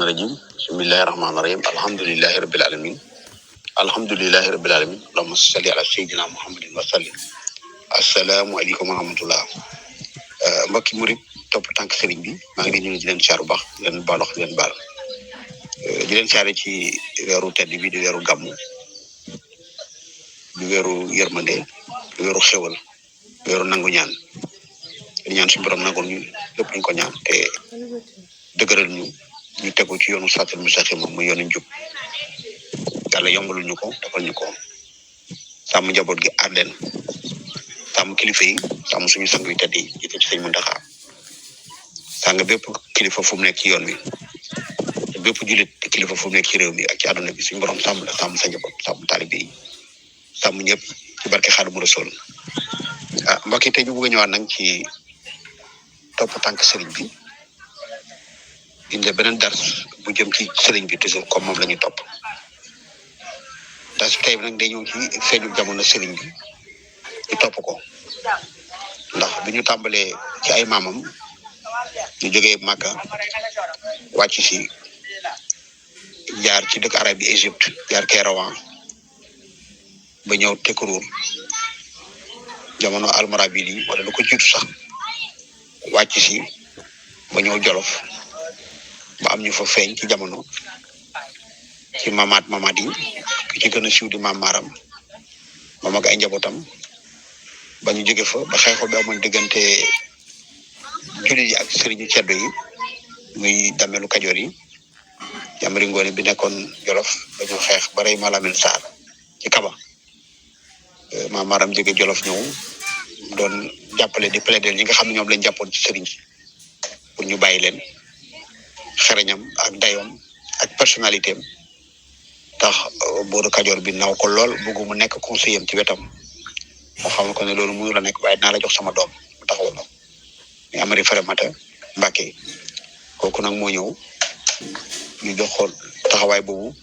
rajim bismillahir rahmanir rahim alhamdulillahi rabbil alamin allahumma salli ala sayyidina muhammadin wa sallim. Assalamu alaykum wa rahmatullah. Mbokki murid topp tànk sëriñ bi maa ngi leen di leen siyaar bu baax di leen baal wax di leen baal di leen siyaare ci weeru tedd bi di weeru gàmmu di weeru yërmande di weeru xewal di weeru nangu ñaan di ñaan suñu borom nangul ñu lépp luñ ko ñaan te dëgëral ñu tegu ci yoonu saatal mustaqim moom muy yoonu njub yàlla yombalul ñu ko defal ñu ko sàmm njaboot gi aar leen sàmm kilifa yi sàmm suñu sang yu tedd yi jiite ci sëñ Muntaxa sàng bépp kilifa fu mu nekk ci yoon wi bépp jullit kilifa fu mu nekk ci réew mi ak ci àdduna bi suñu borom sàmm la sàmm sa njaboot sàmm taalibe yi sàmm ñëpp ci barke Xaadimu Rasuul mbokk yi tey ñu bëgg a ñëwaat nag ci topp tànk sëriñ bi indi beneen dars bu jëm ci sëriñ bi toujours comme moom la ñuy topp dars bi tey nag day ñëw ci feeñu jamono sëriñ bi ñu topp ko ndax bi ñu tàmbalee ci ay maamam ñu jógee Màkka wàcc si jaar ci dëkk arab bi Égypte jaar Kayrawan ba ñëw Tekruur jamono almoravid wala lu ko jiitu sax wàcc si ba ñëw Jolof ba am ñu fa feeñ ci jamono ci mamaat yi ki ci gën a siiw di maam Maaram moom ak ay njabootam ba ñu jóge fa ba xeexoo bi amoon diggante jullit yi ak sëriñu ceddo yi muy damelu Kajoor yi Jamari Ngoone bi nekkoon Jolof ba ñu xeex ba rey Malamine Sarr ci Kaba maam Maaram jóge Jolof ñëw doon jàppale di plaider ñi nga xam ne ñoom lañ jàppoon ci sëriñ si pour ñu bàyyi leen xereñam ak dayoom ak personnalité am tax booru Kajoor bi naw ko lool bëggu mu nekk conseiller am ci wetam moo xam ko ne loolu mënu la nekk waaye dinaa la jox sama doom mu taxawal la mais Amari Faramata Mbàkke kooku nag moo ñëw ñu jox ko taxawaay boobu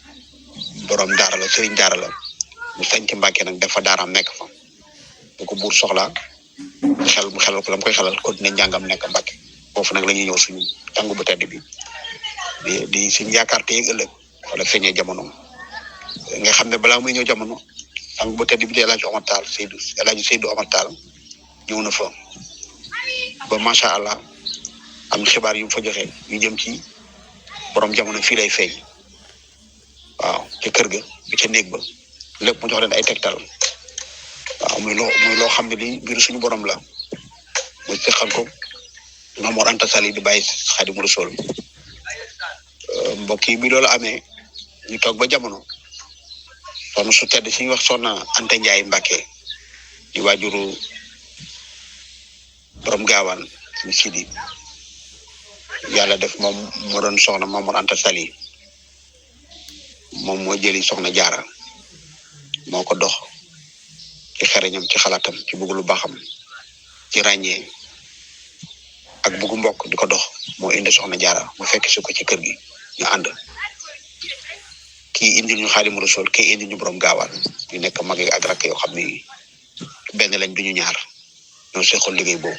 borom daara la sëriñ daara la mu sañ ci Mbàkke nag dafa daaraam nekk fa bu ko buur soxlaa mu xelal ko la mu koy xelal continuer njàngam nekk Mbàkke foofu nag la ñuy ñëw suñu tàngu bu tedd bi di suñu yaakaar te ëllëg wala feeñee jamono nga xam ne balaa muy ñëw jamono tàngu bu tedd bi di El Hadj Omar Tall Seydou Omar Tall ñëw na fa ba macha allah am xibaar yu mu fa joxe yu jëm ci borom jamono fii lay feeñ waaw ca kër ga bi ca néeg ba lépp mu jox leen ay tegtal waaw muy loo xam ne lii mbiru suñu borom la muy fexal ko Maam Mor Anta Sali di bàyyi Xaadimu Rasuul mbokk yi bi loolu amee ñu toog ba jamono soxna su tedd si ñuy wax soxna Anta Njaay Mbàkke di waajuru borom gaawaan ñu sidi yàlla def moom moo doon soxna Maam Mor Anta Sali moom moo jëli soxna Jaara moo ko dox ci xereñam ci xalaatam ci bëgg lu baaxam ci ràññee ak bëggu mbokk di ko dox moo indi soxna Jaara mu fekk si ko ci kër gi ñu ànd kii indi ñu Xaadimu Rasuul kii indi ñu borom gaawaan ñu nekk mag ak rakk yoo xam ni benn lañ du ñu ñaar ñoo seqoon liggéey boobu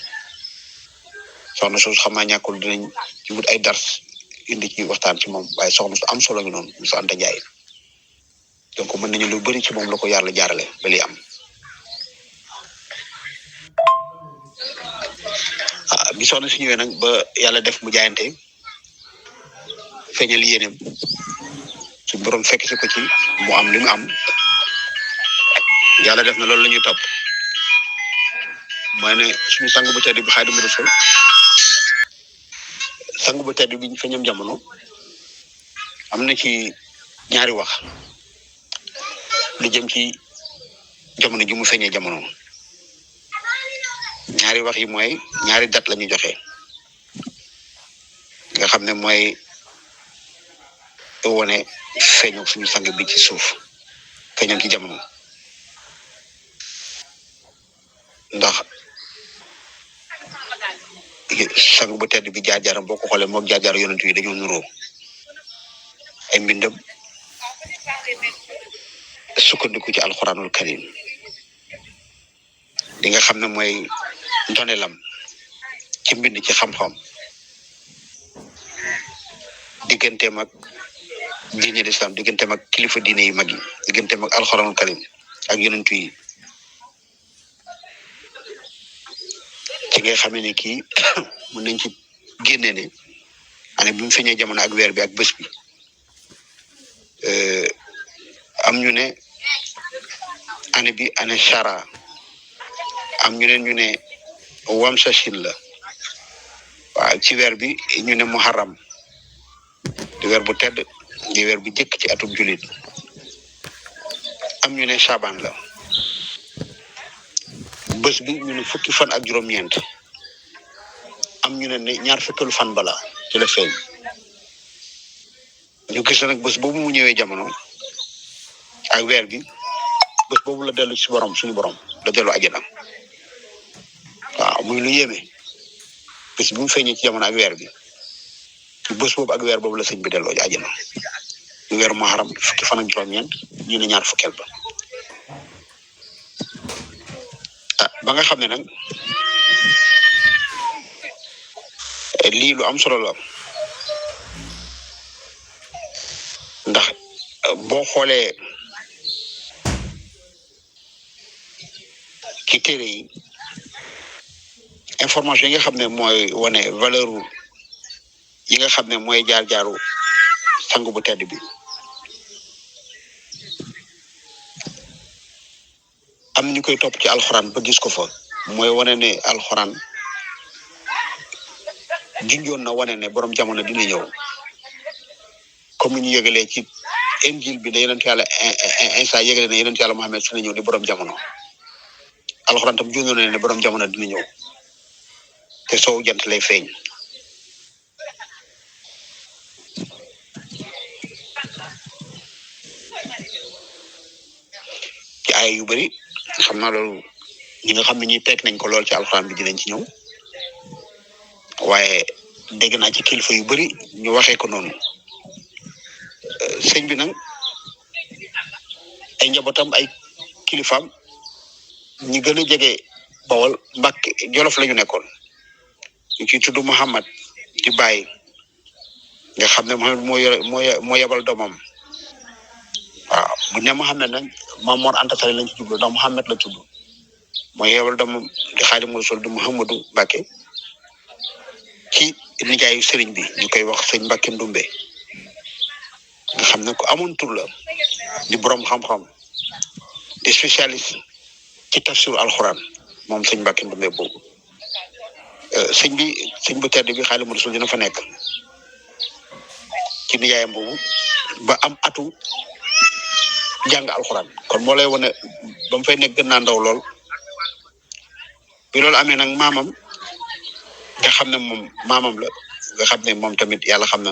soxna su xam naa ñàkkul dinañ ci wut ay dars indi ci waxtaan ci moom waaye soxna su am solo ngi noonu su Anta Njaay donc mën nañu lu bari ci moom la ko yàlla jaarale ba li am bi soxna si ñëwee nag ba yàlla def mu jaayante feeñal yéeneem su borom fekk si ko ci mu am li mu am yàlla def na loolu la ñuy topp mooy ne suñu sang bu tedd bi Xaadimu Rasuul sang bu tedd bi feeñam jamono am na ci ñaari wax lu jëm ci jamono ji mu feeñee jamono ñaari wax yi mooy ñaari date la ñu joxe nga xam ne mooy wone feeñu suñu sang bi ci suuf feeñam ci jamono ndax sang bu tedd bi jaar-jaaram boo ko xoolee moog jaar-jaar yonent yi dañoo nuroo ay mbindam sukkandiku ci alxuraanul karim li nga xam ne mooy ndonelam ci mbind ci xam-xam digganteem ak diine l'islam digganteem ak kilifa diine yi mag yi digganteem ak alxuraanul karim ak yonent yi ci ngay xamee ne kii mën nañ ci génne ne année bi mu feeñee jamono ak weer bi ak bés bi am ñu ne année bi année chara am ñu ne wamsachin la waaw ci weer bi ñu ne muharram di weer bu tedd di weer bu jëkk ci atum julit am ñu ne chaban la bés bi ñu ne fukki fan ak juróom-ñeent am ñu ne ñaar fukkeelu fan bala ci la feeñ ñu gis nag bés boobu mu ñëwee jamono ak weer bi bés boobu la dellu ci borom suñu borom la dellu àjjana waaw muy lu yéeme bés bi mu feeñee ci jamono ak weer bi ci bés boobu ak weer boobu la sëñ bi delloo ci àjjana ñu weeru muharram fukki fan ak juróom-ñeent ñu ne ñaar fukkeel ba ba nga xam ne nag lii lu am solo la ndax boo xoolee ci téere yi information yi nga xam ne mooy wane valeur yi nga xam ne mooy jaar-jaaru sang bu tedd bi am ñu koy topp ci alxuraan ba gis ko fa mooy wane ne alxuraan junjoon na wane ne borom jamono dina ñëw comme ni ñu yëgalee ci injil bi ne yonent yàlla Isa yëgale ne yonent yàlla Muhammad dina ñëw di borom jamono alxuraan tam junjoon na ne borom jamono dina ñëw te soow jant lay feeñ ci ay yu bari xam naa loolu ñi nga xam ne ñi teg nañ ko lool ci alxuraan bi dinañ ci ñëw waaye dégg naa ci kilifa yu bari ñu waxee ko noonu sëñ bi nag ay njabootam ay kilifaam ñi gën a jege Bawol Mbàkke Jolof la ñu nekkoon ñu ciy tudd Muhammad di bàyyi nga xam ne Muhammad moo yebal doomam waaw bu ne Muhammad nag Maam Mor Anta Sali lañ ci jublu ndax Muhammad la tudd mooy yebal doomam di Xaadimu Rasuul di Muhammadu Mbàkke ci nijaayu sëriñ bi ñu koy wax sëñ Mbàkke Ndumbe nga xam ne ko amoon tur la di borom xam-xam di spécialiste ci tafsiru alxuraan moom sëñ Mbàkke Ndumbe boobu sëñ bu tedd bi Xaadimu Rasuul dina fa nekk ci nijaayam boobu ba am atu jàng alxuraan kon moo lay wane ba mu fay nekk gën naa ndaw lool bi loolu amee nag maamam nga xam ne moom maamam la nga xam ne moom tamit yàlla xam na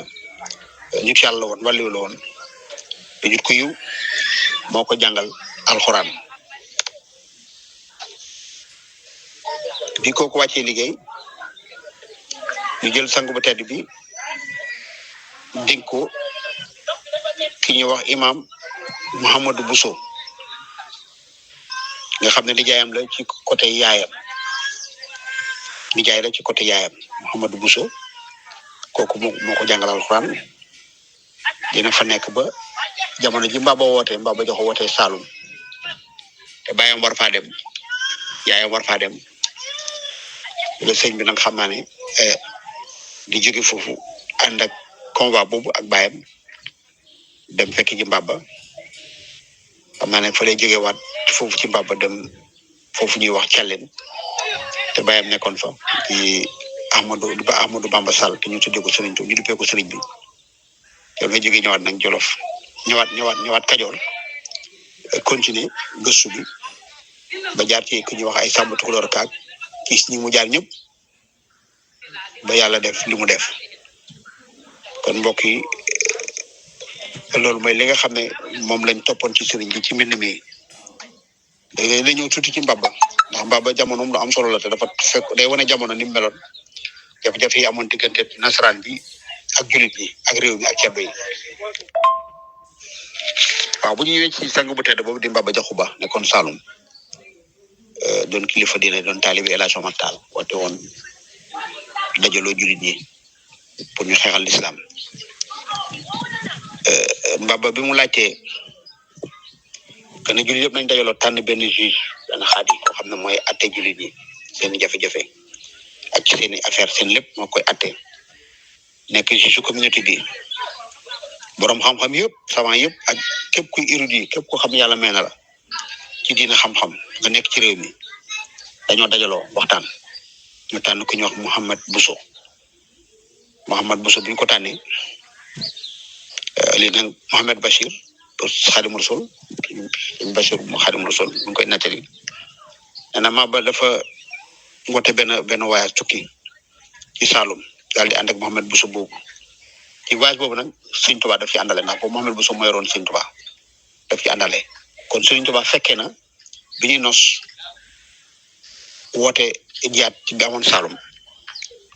nit yàlla la woon wàlliwu la woon te nit ku yiw moo ko jàngal alxuraan bi kooku wàccee liggéey ñu jël sang bu tedd bi dénk ko ki ñuy wax imam Mouhamadou Bousso nga xam ne nijaayam la ci côté yaayam nijaay la ci côté yaayam Mouhamadou Bousso kooku moo ko jàngal alxuraan dina fa nekk ba jamono ji Mbaba joxo wootee Saalum te baayam war faa dem yaayam war faa dem le sëñ bi nag xam naa ne di jóge foofu ànd ak convoi boobu ak baayam dem fekk ci Mbaba xam naa ne fa lay jógewaat foofu ci Mbaba dem foofu ñuy wax Thialène te baayam nekkoon fa di Ahmadou Bamba Sall te ñu tuddee ko sëriñ ñu duppee ko sëriñ bi yow nga jógee ñëwaat nag Jolof ñëwaat Kajoor continuer gëstu bi ba jaar ci ku ñuy wax ay Sàmba Tukulóor kaag gis ñi mu jaar ñëpp ba yàlla def li mu def kon mbokk yi loolu mooy li nga xam ne moom lañ toppoon ci sëriñ bi ci mbind mi léegi dañuy ñëw tuuti ci Mbaba ndax Mbaba jamonoom lu am solo la te dafa fekk day wane jamono ni mu meloon jafe-jafe yi amoon diggante nasaraan bi ak jullit yi ak réew mi ak ceddo yi waaw bu ñu ñëwee ci sang bu tedd boobu di Mbaba Jaxu Ba nekkoon Saalum doon kilifa diine doon taalibi El Hadj Omar Tall woote woon dajaloo jullit ñi pour ñu xeexal lislaam Mbaba bi mu laajtee que ne jullit yëpp nañ dajaloo tànn benn juge benn xaadi koo xam ne mooy atte jullit yi seen jafe-jafe ak ci seen i affaire seen lépp moo koy atte nekk juge communauté bi borom xam-xam yëpp savant yëpp ak képp kuy érudit képp ko xam yàlla may na la ci diina xam-xam nga nekk ci réew mi dañoo dajaloo waxtaan ñu tànn ku ñuy wax Mouhamed Bousso bi ñu ko tànnee lii nag Mouhamed Bachir Xaadimu Rasul Bachir mu Xaadimu Rasul mu ngi koy nettali nee na Maba dafa woote benn voyage tukki ci Saloum daal di ànd ak Mouhamed Bousso boobu ci voyage boobu nag Sëriñ Tuubaa daf ci àndale ndax boobu Mouhamed Bousso moo yoroon Sëriñ Tuubaa daf ci àndale kon Sëriñ Tuubaa fekkee na bi ñuy nos woote jiyaat ci bi amoon Saloum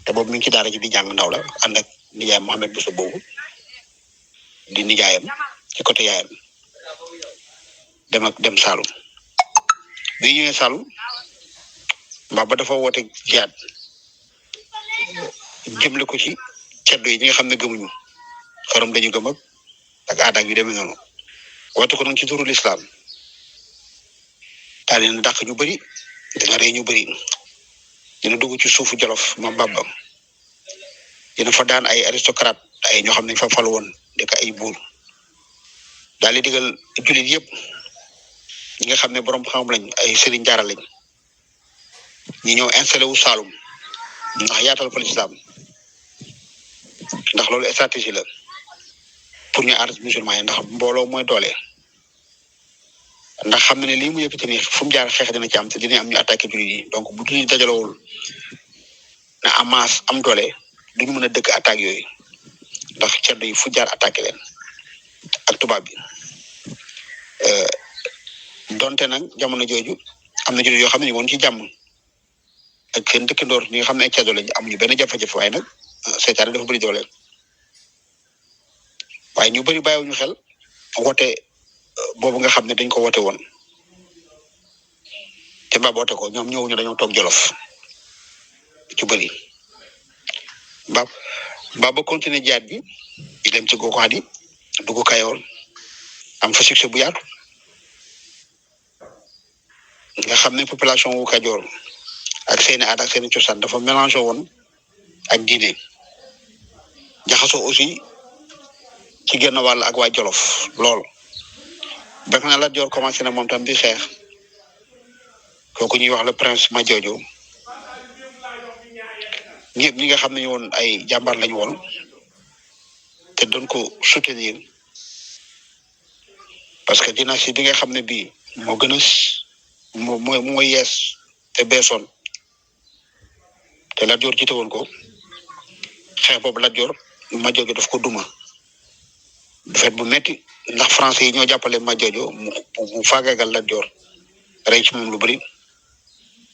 te boobu mi ngi ci daara ji di jàng ndaw la ànd ak nijaayam Mouhamed Bousso boobu di nijaayam ci côté yaayam dem Saloum bi ñëwee Saloum Maba dafa woote jiyaat jëmle ko ci ceddo yi ñi nga xam ne gëmuñu xaram dañu gëm ak aada yu demee noonu woote ko nag ci turu lislaam daal dina dàq ñu bëri dina rey ñu bëri dina dugg ci suufu Jolof moom Baba dina fa daan ay aristocrate ay ñoo xam ne fa fal woon di ko ay buur daal di digal jullit yëpp ñi nga xam ne borom xam lañ ay sëriñ jaara lañ ñi ñëw installé wu Saloum ndax yaatal fa lislaam ndax loolu stratégie la pour ñu aar musulman yi ndax mbooloo mooy doole ndax xam na ne lii mu yëkkati nii fu mu jaar xeex dina ci am te dina am ñu attaqué jullit yi donc bu jullit dajalowul na am masse am doole duñu mën a dëkk attaque yooyu ndax ceddo yi fu jaar attaqué leen ak tubaab bi donte nag jamono jooju am na jullit yoo xam ne ñu woon ci jàmm ak seen dëkkandoor ñi nga xam ne ay ceddo lañ amuñu benn jafe-jafe waaye nag seytaane dafa bëri doole waaye ñu bëri bàyyiwuñu xel woote boobu nga xam ne dañ ko woote woon te Mbaba woote ko ñoom ñëwuñu dañoo toog Jolof ci bëri Mbaba continuer jaat bi di dem ci gox yi dugg Kayoor am fa succès bu yaatu nga xam ne population wu Kajoor ak seeni aada ak seeni cosaan dafa mélangé woon ak diine jaxasoo aussi ci genn wàll ak waa Jolof lool ba na Lat Joor commencé na moom tam di xeex kooku ñuy wax le prince Majoojo ñëpp ñi nga xam ne ñu woon ay jàmbaar lañu woon te doon ko soutenir parce que dynastie bi nga xam ne bii moo gën a mooy yees te beesoon te Lat Joor jiite woon ko xeex boobu Lat Joor Majoojo daf ko duma defet bu metti ndax français yi ñoo jàppale Majoojo mu faagagal Lat Joor rey ci moom lu bëri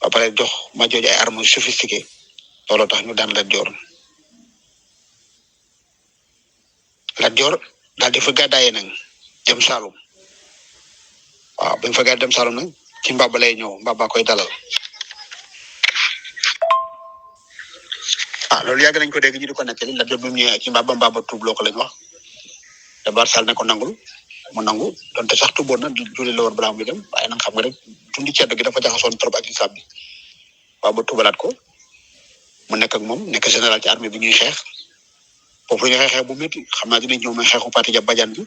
ba pare jox Majoojo ay armes sophistiquées looloo tax ñu daan Lat Joor daal di fa gàddaayee nag dem Saloum waaw ba ñu fa gàddaay dem Saloum nag ci Mbaba lay ñëw Mbaba koy dalal loolu yàgg nañ ko dégg ñu di ko nettali Lat Joor bi mu ñëwee ci Mbaba tuub loo ko lañ wax te Barsal ne ko nangul mu nangu donte sax tuuboon na julli la war balaa muy dem waaye nag xam nga rek dundi ceddo gi dafa jaxasoon trop ak islam bi Mbaba tuubalaat ko mu nekk ak moom nekk général ci armée bi ñuy xeex foofu la ñuy xeex bu métti xam naa dinañ ñëw may xeexu parti ja Badiane bi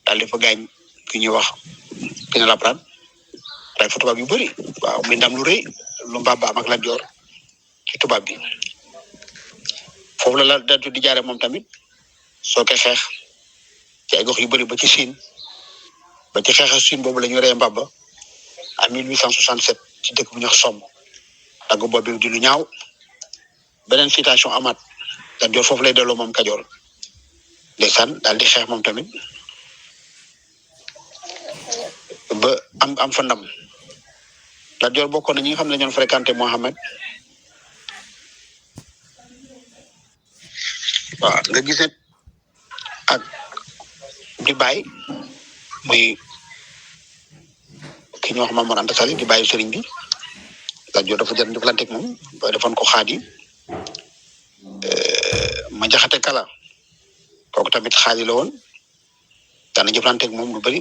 daal di fa gaañ ki ñuy wax Pinet Laprade ray fa tubaab yu bëri waaw muy ndam lu rëy lu Mbaba am ak Lat Joor ci tubaab bi foofu la Lat Joor di jaare moom tamit soo koy xeex ci ay gox yu bëri ba ci Siin ba ci xeexal Siin boobu la ñu rey Mbaba en 1867 ci dëkk bu ñuy wax Somm dagg boobu di lu ñaaw beneen citation amaat Lat Joor foofu lay delloo moom Kajoor ndeysaan daal di xeex moom tamit ba am fa ndam Lat Joor bokkoon na ñi nga xam ne ñoon fréquenté Mohamed waaw nga gis ne ak di bàyyi muy ki ñu wax Maam Mor Anta Sali di bàyyi sëriñ bi Lat Joor dafa jël jëflanteeg moom ba defoon ko xaadi ma jaxate kala kooku tamit xaali la woon daana jëflanteeg moom lu bari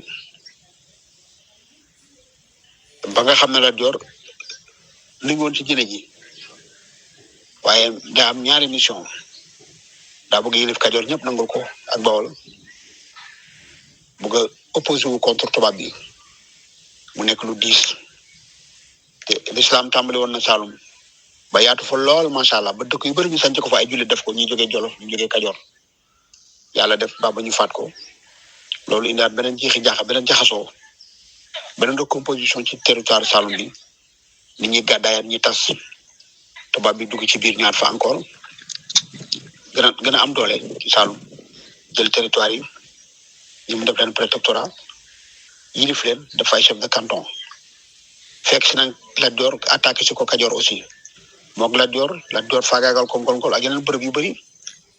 ba nga xam ne la Joor li woon ci jëne ji waaye daa am ñaari mission daa bëgg yilif Kajoor ñëpp nangul ko ak Bawol bëgg a opposé wu contre tubaab bi mu nekk lu diis te l'islam tàmbali woon na Saalum ba yaatu fa lool macha allah ba dëkk yu bëri ñu sanc ko fa ay jullit def ko ñuy jógee Jolof ñu jógee Kajoor yàlla def ba ñu faat ko loolu indiwaat beneen beneen jaxasoo beneen recomposition ci territoire Saalum bi nit ñi gàddaayaat ñi tas tubaab bi dugg ci biir ñaar fa encore gën a am doole ci Saalum jël territoire yi ñu mu def leen préfectorat yilif leen def ay chef de canton fekk si nag Lat Joor attaqué si ko Kajoor aussi moog Lat Joor faagaagal ko ngol ak yeneen bërëb yu bëri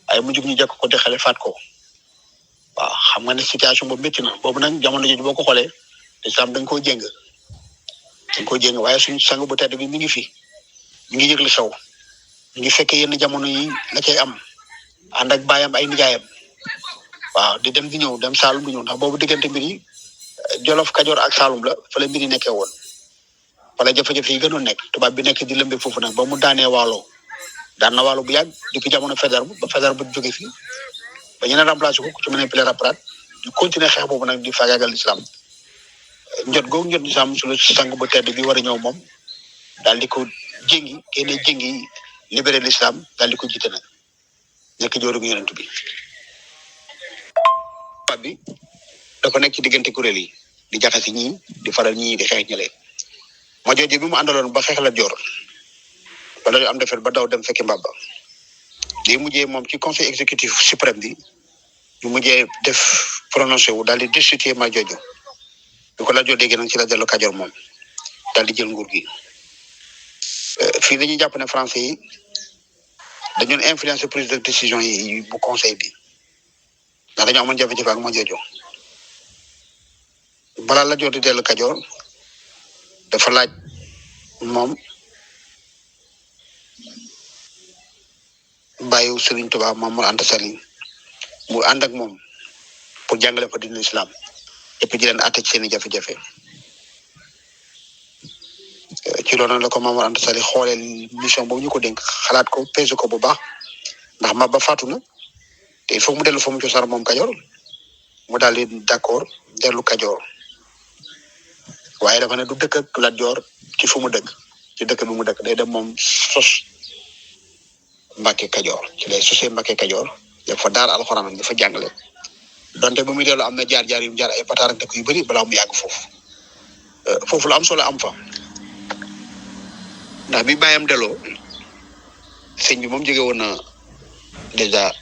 ay mu jug ñu jekk ko dexale faat ko waaw xam nga ne situation boobu métti na boobu nag jamono jooju boo ko xoolee islam dañ koo jéng waaye suñu sang bu tedd bi mi ngi fi mi ngi yëgle xew mi ngi fekk yenn jamono yi la cay am ànd ak baayam ay nijaayam waaw di dem di ñëw dem Saalum di ñëw ndax boobu diggante mbir yi Jolof Kajoor ak Saalum la fa la mbir yi nekkee woon fa la jafe-jafe yi gënoon nekk tubaab bi nekk di lëmbe foofu nag ba mu daanee Waalo daan na Waalo bu yàgg depuis jamono Faidherbe ba Faidherbe jóge fi ba ñeneen remplacé ko ku ci mel ne Pinet-Laprade ñu continuer xeex boobu nag di faagaagal islam njot islam su la sang bu tedd bi war a ñëw moom daal di ko jéngi libéré l'islam daal di ko jiite nag nekk joorugu yonent bi tubaab bi dafa nekk ci diggante kuréel yi di jaxasi ñii di faral ñii di xeex ñële ma jooju bi mu àndaloon ba xeex Lat Joor wala yu am defet ba daw dem fekki Mbaba di mujjee moom ci conseil exécutif suprême bi ñu mujjee def prononcé wu daal di destituer ma jooju du ko Lat Joor dégg nag ci la dellu Kajoor moom daal di jël nguur gi fii dañuy jàpp ne français yi dañoon influencer prise de décision yi bu conseil bi ndax dañoo amoon jafe-jafe ak ma jooju balaa Lat Joor di dellu Kajoor dafa laaj moom bàyyiwu Sëriñ Tuubaa Maam Mor Anta Sali mu ànd ak moom pour jàngale fa diine islam et puis di leen àtte ci seen i jafe-jafe ci loolu la ko Maam Mor Anta Sali xoolee mission boobu ñu ko dénk xalaat ko pesé ko bu baax ndax ma ba faatu na te il faut mu dellu fa mu cosaan moom Kajoor mu daal di d'accord dellu Kajoor waaye dafa ne du dëkk ak Lat Joor ci fu mu dëkk ci dëkk bi mu dëkk day dem moom sos Mbàkke Kajoor ci lay sosee Mbàkke Kajoor dafa daar alxuraan dafa jàngale donte bu muy dellu am na jaar-jaar yu mu jaar ay pataar ak dëkk yu bëri balaa mu yàgg foofu la am solo am fa ndax bi bàyyam delloo sëñ bi moom jóge woon na dèjà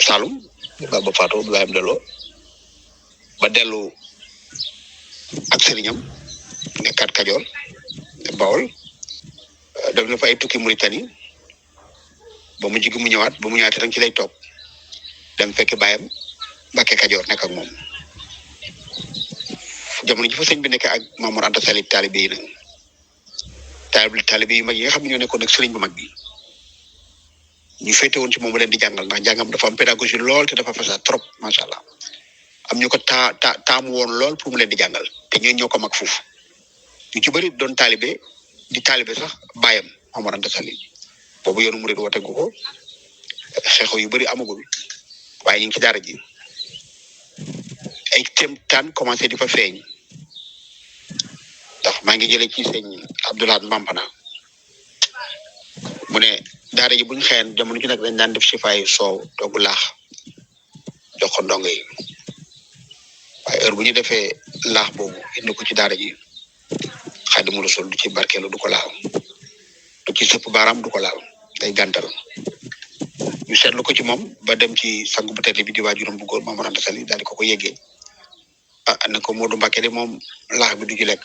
Saalum ba faatoo bi bàyyam delloo ba dellu ak sëriñam nekkaat Kajoor Bawol def na fa ay tukki Mauritanie ba mu jigi mu ñëwaat ba mu ñëwaatee tam ci lay toog dem fekk bàyyam Mbàkke Kajoor nekk ak moom jamono ji fa sëñ bi nekk ak Maam Mor Anta Sali taalibe yi nag taalibe yu mag yi nga xam ne ñoo nekkoon ak sëriñ bu mag bi ñu féete woon ci moom leen di jàngal ndax jàngam dafa am pédagogie lool te dafa fasa trop macha allah am ñu ko taamu woon lool pour mu leen di jàngal te ñoo ko mag foofu ñu ci bëri doon taalibe di taalibe sax bàyyam Maam Mor Anta Sali boobu yoonu murid woote gu ko xeexo yu bëri amagul waaye ñu ngi ci daara ji ay temtaan commencé di fa feeñ ndax maa ngi jëlee ci sëñ Abdoulaye Mampana mu ne daara ji bu ñu xëyeen jamono ci nag dañ daan def si fay soow togg laax jox ko ndongo yi waaye heure bu ñu defee laax boobu indi ko ci daara ji Xaadimu Rasuul du ci barkeelu du ko laal du ci sëpp baaraam du ko laal day gàntal ñu seetlu ko ci moom ba dem ci sang bu tedd bi di waajuram bu góor Maam Mor Anta Sali daal di ko yeggee ne ko Modou Mbacke de moom laax bi du ci lekk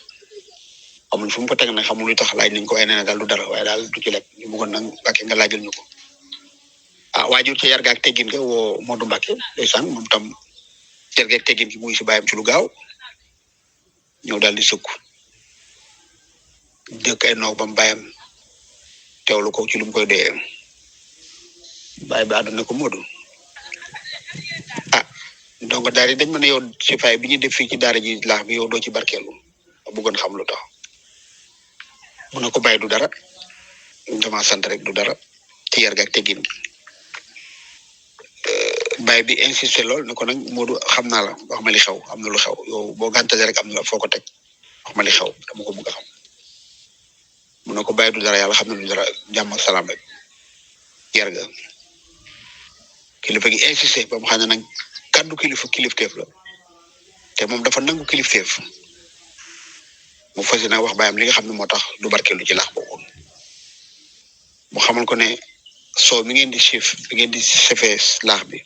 xamuñ fu mu ko teg nag xamul lu tax laaj nañ ko ay nee na daal du dara waaye daal du ci lekk ñu bëggoon nag Mbacke nga laajal ñu ko waajur ci yar gaak teggin nga woo Modou Mbacke ndeysaan moom tam yar gaak teggin gi muy si bàyyam ci lu gaaw ñëw daal di sukk dëkk ay noog bam bàyyam teewlu ko ci lu mu koy doyee bàyyi bi àdduna ko Modou donc daal dañ mën a yow ci fay bi ñu def fii ci daara ji laax bi yow doo ci barkeelu bëggoon xam lu tax mu ne ko bàyyi du dara dama sant rek du dara ci yar ga ak teggin bàyyi bi insisté lool ne ko nag Modou xam naa la wax ma li xew am na lu xew yow boo gàntalee rek am na foo ko teg wax ma li xew dama ko bëgg a xam mu ne ko bàyyi du dara yàlla xam na du dara jàmm ak salaam rek yar ga kilifa gi insisté ba mu xam ne nag kaddu kilifteef la te moom dafa nangu kilifteef mu fas yéene wax bàyyam li nga xam ne moo tax du barkeelu ci laax boobu mu xamal ko ne soo mi ngeen di chef bi ngeen di chefee laax bi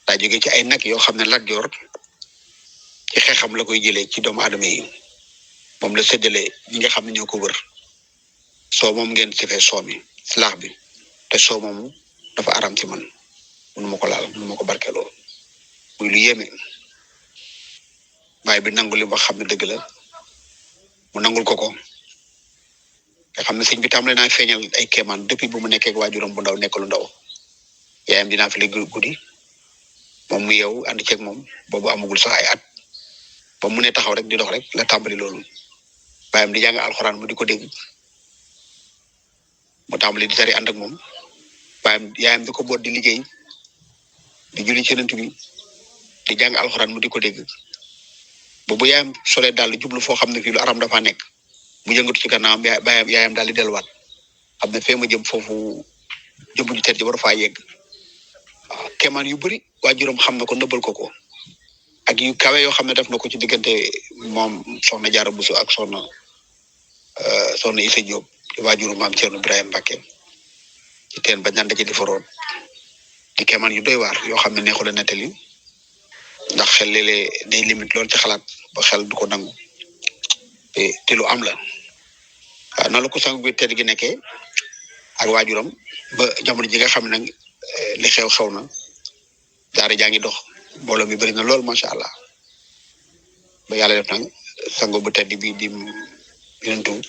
daa jóge ci ay nag yoo xam ne Lat Joor ci xeexam la koy jëlee ci doomu aadama yi moom la séddale ñi nga xam ne ñoo ko wër soo moom ngeen chefee soo mi laax bi te soo moom dafa aram ci man mënu ma ko laal mënu ma ko barkeeloo muy lu yéeme baay bi nangul li ba xam ne dëgg la mu nangul ko nga xam ne sëñ bi tàmbale naa feeñal ay kéemaan depuis bu mu nekkee ak waajuram bu ndaw nekk lu ndaw yaayam dinaa fi léegi guddi moom mu yeewu ànd ceeg moom boobu amagul sax ay at ba mu ne taxaw rek di dox rek la tàmbali loolu baayam di jàng alxuraan mu di ko dégg mu tàmbali di tari ànd ak moom baayam yaayam di ko boot di liggéey di julli ci Yonent bi di jàng alxuraan mu di ko dégg boobu yaayam solee daal di jublu foo xam ne fii lu aram dafa nekk mu yëngatu ci gannaawam yaayam daal di delluwaat xam ne fee ma jëm foofu jëmbu ju tedd ji war faa yegg waaw kéemaan yu bëri waajuram xam na ko nëbbal ko ak yu kawe yoo xam ne def na ko ci diggante moom soxna Jaara Buso ak soxna Issa Diop waajuru maam Thierno Ibrahima Mbacke ci teen ba ñaan da ci defaroon di kéemaan yu doy waar yoo xam ne neexul a nettali ndax xel léeg-léeg day limite lool ci xalaat ba xel du ko nangu te lu am la waaw noonu la ko sang bi tedd gi nekkee ak waajuram ba jamono ji nga xam ne nag li xew na daara jaa ngi dox mbooloo mi bëri na lool macha allah ba yàlla def nag sango bu tedd bi di yonentu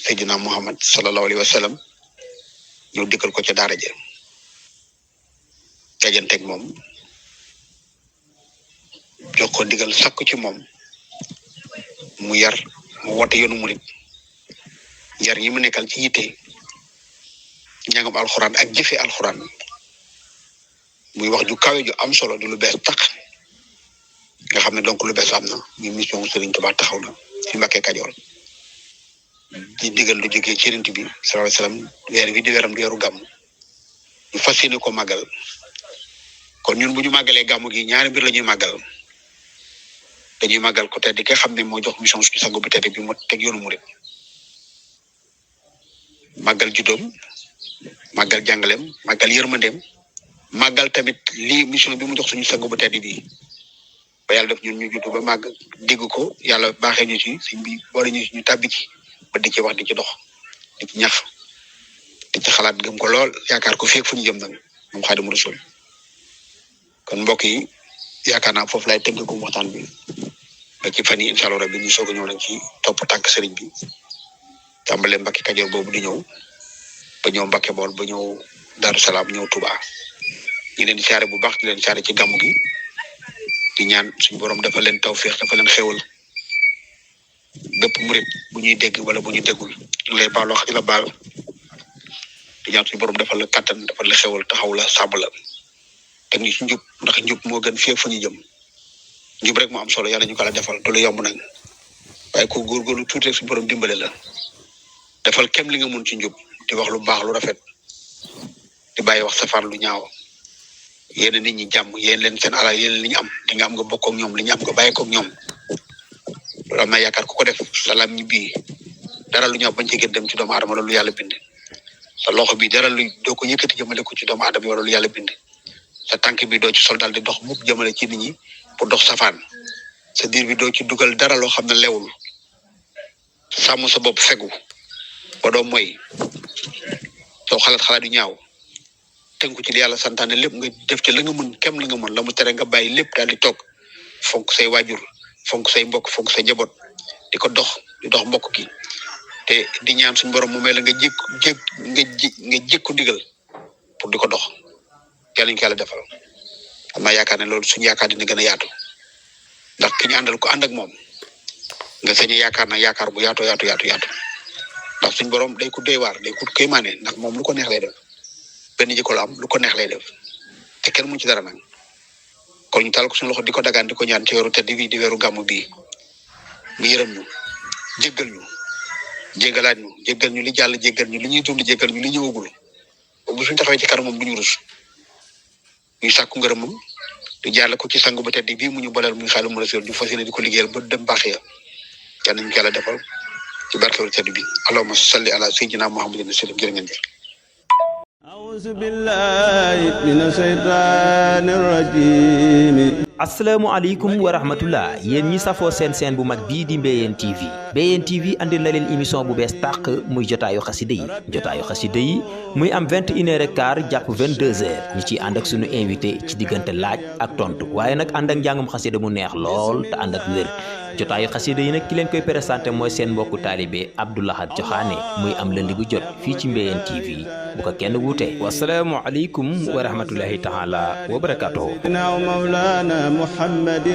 Seydina Muhammad sallallahu alayhi wa sallam ñu dikkal ko ca daara ja tejanteeg moom jox ko digal sakku ci moom mu yar mu woote yoonu murit yar yi mu nekkal ci yitte njàngam alxuraan ak jëfe alxuraan muy wax ju kawe ju am solo du lu bees tax nga xam ne donc lu bees am na muy mission Serigne Touba taxaw na ci Mbàkke Kajoor di digal lu jógee ci Yonent bi sallallahu alayhi wasallam weer wi di weeram di weeru gàmm ñu fas yéene ko màggal kon ñun bu ñu màggalee gàmm gi ñaari mbir la ñuy màggal dañuy màggal ko tedd ki nga xam ne moo jox mission suñu sangu bi tedd bi mu teg yoonu murit màggal juddoom màggal jàngaleem màggal yërmandeem màggal tamit lii mission bi mu jox suñu sangu bu tedd bi ba yàlla def ñun ñu juddu ba màgg dégg ko yàlla baaxee ñu ci suñ bi boole ñu ñu tàbbi ci ba di ci wax di ci dox di ci ñax di ci xalaat gëm ko lool yaakaar ko feeg fu ñu jëm nag moom Xaadimu Rasuul kon mbokk yi yaakaar naa foofu lay tënk ko waxtaan bi ba ci fan yi incha allah rabbi ñu soog a ñëw nag ci topp tànk sëriñ bi tàmbale Mbàkke Kajoor boobu di ñëw ba ñëw Mbàkke Bool ba ñëw Daaru Salaam ñëw Touba ñu leen di saare bu baax di leen saare ci gàmmu gi di ñaan suñu borom dafa leen tawfeex dafa leen xéwal bépp murit bu ñuy dégg wala bu ñu déggul ñu lay baal wax di la baal di ñaan suñu borom dafa la kattan dafa la xéwal taxaw la sàmm la te ni ci njub ndax njub moo gën fépp fu ñu jëm njub rek moo am solo yàlla ñu ko la defal du lu yomb nag waaye ku góorgóorlu tuuti rek suñu borom dimbale la defal kem li nga mun ci njub di wax lu baax lu rafet di bàyyi wax safaan lu ñaaw yéen nit ñi jàmm yéen leen seen alal yéen li ñu am li nga am nga bokk ak ñoom li ñu am nga bàyyi ko ak ñoom loolu am na yaakaar ku ko def salaam ñi bii dara lu ñaaw bañ ci gën dem ci doomu aadama loolu yàlla bind sa loxo bi dara lu doo ko yëkkati jëmale ko ci doomu aadama yi loolu yàlla bind sa tànk bi doo ci sol daal di dox mukk jëmale ci nit ñi pour dox safaan sa diir bi doo ci dugal dara loo xam ne lewul sàmm sa bopp fegu ba doo mooy soo xalaat yu ñaaw tënku ci li yàlla santaane lépp nga def ci la nga mën kem la nga mën la mu tere nga bàyyi lépp daal di toog fonk say waajur fonk say mbokk fonk say njaboot di ko dox di dox mbokk gi te di ñaan suñu borom mu may la nga jékku ndigal pour di ko dox yàlla ñu ko yàlla defal am naa yaakaar ne loolu suñu yaakaar dina gën a yaatu ndax ki ñu àndal ko ànd ak moom nga sañ yaakaar na yaakaar bu yaatu ndax suñu borom day ko doy waar day ko kéemaane ndax moom lu ko neex lay def benn jikko la am lu ko neex lay def te kenn mu ci dara nag kon ñu tal ko suñu loxo di ko dagaan di ko ñaan ci weeru tedd bii di weeru gàmmu bii mu yërëm ñu jéggalaat ñu jéggal ñu li jàll jéggal ñu li ñuy dund jéggal ñu li ñëwagul bu suñu taxawee ci kanam moom du ñu rus ñuy sàkku ngërëmam di jàll ko ci sangu ba tedd bii mu ñu balal muy Xaadimu Rasuul ñu fas yéene di ko liggéeyal ba dem baax ya yal nañu ko yàlla defal ci barke weeru tedd bi allahumma salli ala sayyidina muhammadin sallam jërë ngeen jëf. أعوذ بالله من الشيطان الرجيم asalaamaaleykum wa rahmatullah yéen ñi safoo seen bu mag bii di Mbéyeen TV Mbéyeen TV andil na leen émission bu bees tàq muy jotaayu xasida yi muy am 21h15 jàpp 22h ñu ciy ànd ak sunu invité ci diggante laaj ak tontu waaye nag ànd ak njàngum xasida mu neex lool te ànd ak wér jotaayu xasida yi nag ki leen koy présenté mooy seen mbokku taalibe Abdou Lahad Joxaane muy am lundi bu jot fii ci Mbéyeen TV bu ko kenn wuute wasalaamualeykum wa rahmatullahi taala wa barakatuhu محمد